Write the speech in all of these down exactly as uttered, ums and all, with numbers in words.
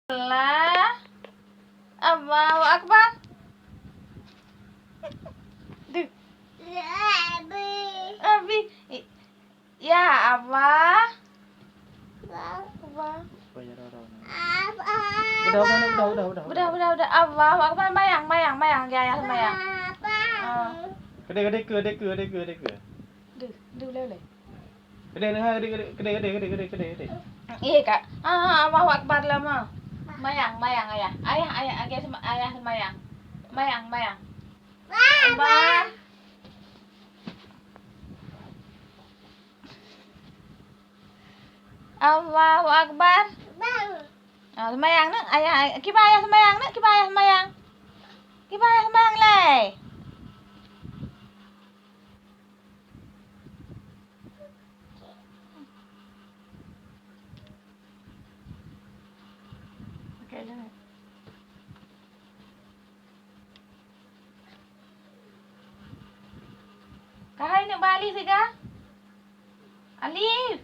Allah. Allahu Akbar. Duh. Abi. Ya Allah. Allahu Akbar. Udah, udah, udah, udah, udah, udah. Udah, udah, udah. Allahu Akbar. Mayang, mayang, mayang. Ya, ya, mayang. Ah. Kedai, kedai ke, kedai ke, kedai ke, kedai ke. Duh, duh, lé, lé. Kedai, kedai, kedai, kedai. Eh, Kak. Ah, ah, Allahu Akbar lah, ma. Mayang, mayang, ayah. Ayah, ayah, agak sema-, ayah semayang. Mayang, mayang. Akbar. Allahu Akbar. Ah, semayang nak, ayah, kiban ayah semayang nak, kiban ayah semayang. Kiban ayah semayang lé. Okey, dah. Kahai nak bali siga? Alif.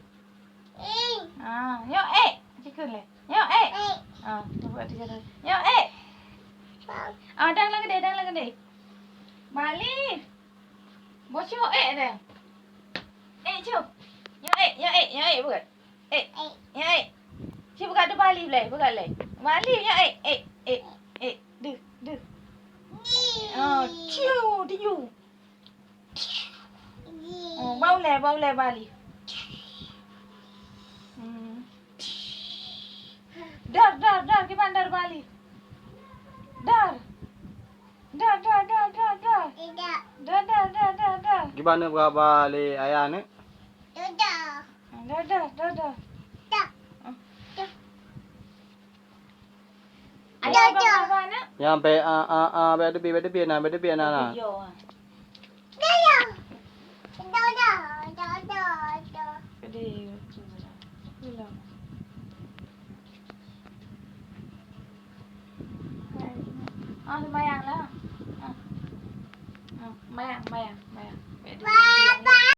Ah, yo eh. Cikun lé. Yo eh. Ah, cuba tiga kali. Yo eh. Ah, dang lagi deh, dang lagi deh. Bali. Boh cu eh deh. Eh cu. Yo eh, yo eh, yo eh bukan. Eh, yo eh. Ci bukan tu bali lé, bukan lé. Bali yo eh, eh, eh, eh. Duh, duh. Oh, ciu, ciu. Oh, bau lé, bau lé bali. Hmm. Dar, dar, dar, kiban dar bali. Dar. Dar, dar, dar, dar, dar. Dar, dar, dar, dar, dar. Kiban nak beraba lé ayah ni? Dar, dar, dar, dar. Ada, ada. Nyang bèk, ah, ah, ah, bèk teubiet, bèk teubiet na, bèk teubiet na, na. Yo, ah. Pedih. Belum. Ah, sembayang lah. Ah. Ah, sembayang, sembayang, sembayang. Bèk teubiet, bèk teubiet.